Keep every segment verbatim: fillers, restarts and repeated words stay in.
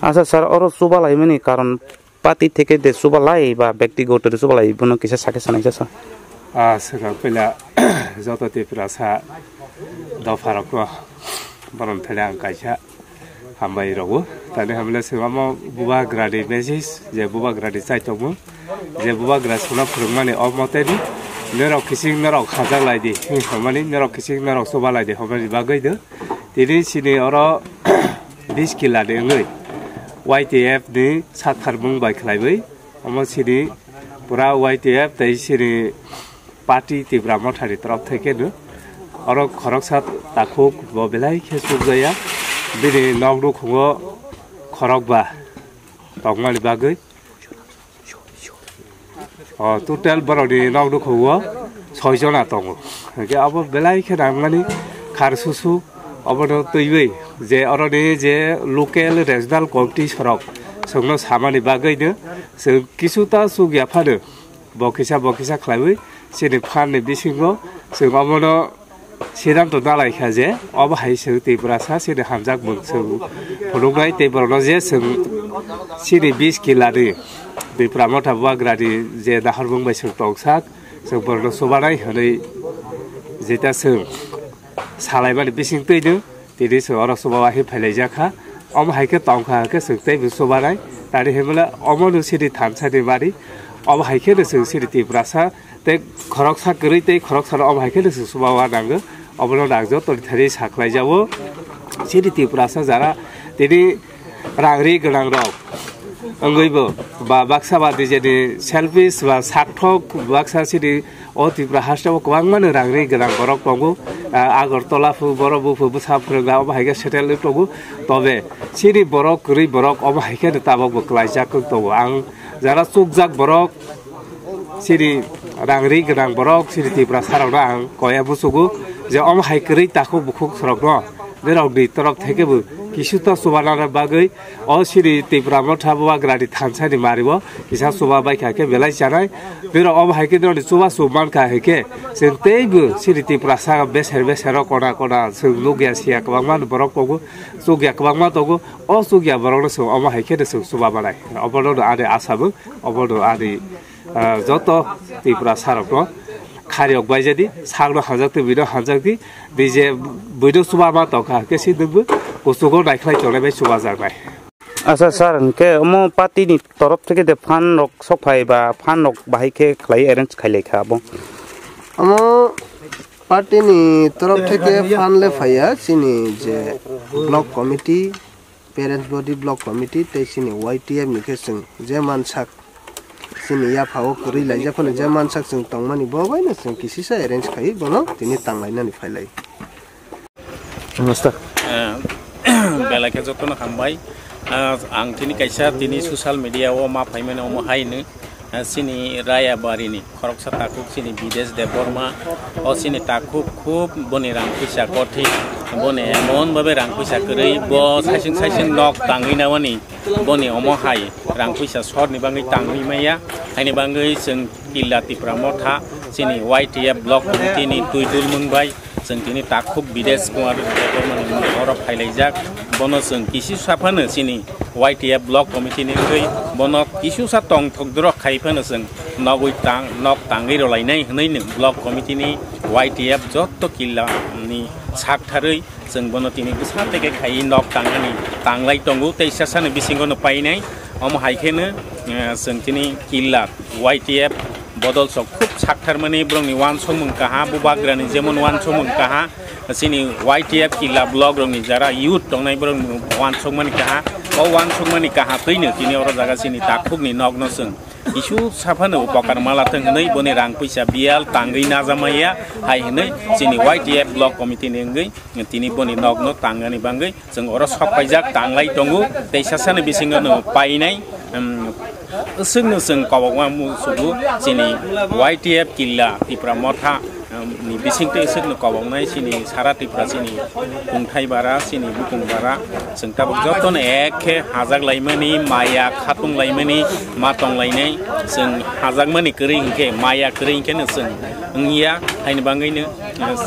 Acha sir, oro chuba laimani karon party theke de chuba lai ba bektigoto de chuba lai, bono kisa sakhe sanai sa sir. Ah, swkang puila joto Tiprasa dopharokno borom thani ang kaisa hambai rwo. Tani hamle swngamo bubagrani message je bubagrani chaitokmung je bubagra sona phwrwngmani o moteni norok kising norok hajak lai di hwnwi hwnmani norok kising norok chuba lai di hwnmani bagwi do. Tini chini oro bish kila ni wngwi Y T F ni sakharmung bai khlaiwi omo chini pura Y T F tei chini party Tipra Motha ni torof thai khe no oro khoroksa takhuk bo belai khe chukjaya bini nok nukhungo khorokba tongmani bagwi. O total borokni nok nukhungo soi jona tongo. Hwnkhe abo belai khe nangmani khar susu obono twiwi je oroni je local regional committee sorok chwngno samani bagwino chwng kisuta chukya phano bo kisa bo kisa khlaiwi chini phan ni bisingo chwng obono siddhanto nalai kha je obo hai chwng Tiprasa chini hamjakmung chwng phunuknai tei borokno je chwng chini bish kila ni Tipra Motha bubagrani je naharmung bai chwng tongsak chwng borokno chubanai hwnwi jeta chwng salaimani bising twino tini chwng oro chubawa khe phailaijak kha. Omo hai khe tongkha hwnkhe chwng teibo chubanai tani hinmale omono chini thansa ni mari omo hai kheno chwng chini Tiprasa tei khoroksa kwrwi tei khoroksano omo hai kheno chwng chubawa nango. Obono nang jotoni thani sakhlaijago chini Tiprasa jara tini rang ri gwnang rok wngwibo ba baksa ba dijeni selfish ba sakthok baksa chini o Tripura hasteo kwbangmano rang ri gwnang borok tongo. Ah, Agartala phu borok buphu bwsa phwrwngna omo hai khe settle wng tongo. Tobe chini borok kwrwi borok omo hai khe tabok bo kwlaijak wng tongo. Ang jara chukjak borok chini rang ri gwnang borok chini Tripura sarokno ang koya muchugo je omo hai kwrwi takhuk bukhuk sorokno norokni torok thekebo kisu ta chubanani bagwi o chini Tipra Motha bubagrani thansa ni mario kisa chuba baikha khe belai chanai. Norok omo hai khe norokni chuba chuk mankha hai khe chwng teibo chini Tiprasa beser besero kona kona chwng nukya siya kwbangma borok tongo, chukya kwbangma tongo. O chukya borokno chwng omo hai khe chwng chuba manai. Obono ani asabw, obono ani ah, joto Tripura sarokno khariyok baijadi, sakno hanjakdi, buino hanjakdi, dije buino chuba ma tongkha, hwnkhe sindwkbo kuchugo naikhlai tongnai bai chubajaknai. Acha sir, hwnkhe omo party ni torof theke de phan rok sokphai ba phan rok bahai khe khlai arrange khailai kha abo. Omo party ni torof theke phan le phaiya, chini je block committee, parents body, block committee tei chini Y T F ni khe chwng je mansak chini yapha o kwrwi laijak phano je mansak chwng tongmani bo bai no chwng kisisa arrange khai bono tini tanglainani phailai. Namaste. Eh, belai khe jotono hambai. Eh, ang tini kaisa tini social media o ma phaimani omo hai hwnwi. Ah, chini Rayabari ni khoroksa takhuk chini Bidesh Debbarma, o chini takhuk khub boni rang puisa kothin, boni emon babe rang puisa kwrwi, bo saising saising nok tangwi nawani, boni omo hai rang puisa sor ni bangwi tangwi maya, haini bangwi chwng Killa Tipra Motha chini Y T F block committee ni twi dulmung bai, chwng tini takhuk Bidesh Kumar Debbarma ni oro phailaijak. Bono chwng kisi sa phano chini Y T F block committee ni wngwi bono kisi sa tongthok dorok khai phano chwng nogwi tang, nok tangwi rwlainai hwnwi ni block committee ni Y T F jotto killa ni sak tharwi chwng bono tini bwsa teke khai nok tangani tanglai tongo tei sasani bisingo no painai. Omo hai kheno, eh, chwng tini killa Y T F bodol sok khub saktharmani borokni uansukmung kaha, bubagrani jemon uansukmung kaha, chini Y T F killa block rokni jara youth tongnai borokni uansukmani kaha, o uansukmani kaha twino tini oro jaga chini takhukni nokno chwng kisu saphano upokar malathwng hwnwi boni rang puisa biyal tangwi najamaya hai hwnwi chini Y T F block committee ni wngwi tini boni nokno tangani bangwi chwng oro sok paijak tanglai tongo tei sasani bisingo no painai, um, aswkno chwng kobokma musugo chini Y T F killa Tipra Motha, um, ni bisingtwi aswkno koboknai chini sara Tipra chini kungthai bara chini bukung bara chwng tabuk jotono ek khe hajak laimani maya khatung laimani ma tong lainai chwng hajakmani kwrwi hinkhe maya kwrwi hinkhe no chwng Wngya, haini bagwino, eh,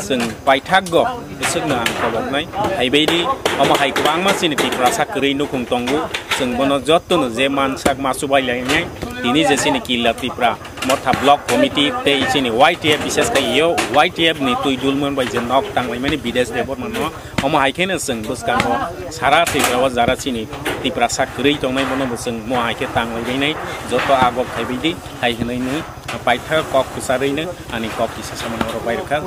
chwng paithakgo bwswkno ang koloknai. Haibaidi omo hai kwbangma chini Tiprasa kwrwi nukhung tongo. Chwng bono jotono je mansak ma chubai lainai. Tini je chini Killa Tipra Motha Block Committee tei chini Y T F, bises khe yo Y T F ni twi dulmon bai je nok tanglaimani Bides Debbarma no. Omo hai kheno chwng bwskango sara Tripura o jara chini Tiprasa kwrwi tongnai bono bo chwng mo hai khe tanglaibainai. Joto agok khaibaidi hai hwnwi no paithak kok kwcharwino ani kok kisa samani oro bai rwkha.